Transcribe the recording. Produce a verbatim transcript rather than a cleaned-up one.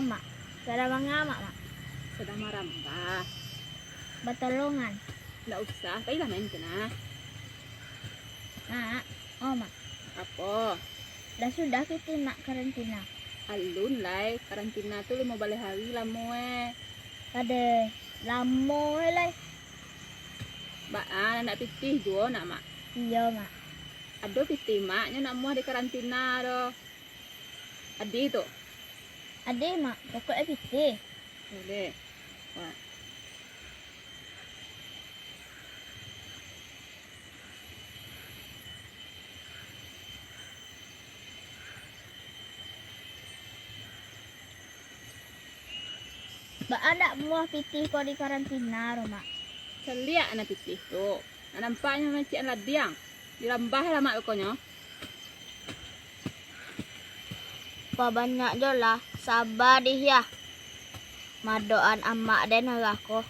Mak, sadang manga, Mak, Mak? Sadang marambah. Batolongan. Ndak usah, pailah main kena. Mak, oh, Mak. Apo? Lah sudah pitih Mak karantina? Alun lai, karantina tu limo baleh hari lamo eh. Ade, lamo eh lai. Baa, ndak pitih juo nak, Mak? Iyo, Mak. Ado pitih, Mak, nyo nak muah di karantina doh. Adi tu? Ade, Mak, pokok e pitih. Boleh. Wah. Baa ndak muah pitih ko di karantina tu, Mak? Caliak nan pitih tu. Nak nampaknyo macikan ladiang. Dirambah lah, Mak, pokoknyo. Pabanyak jo lah, saba dih yah. Madoan amak den arah ko.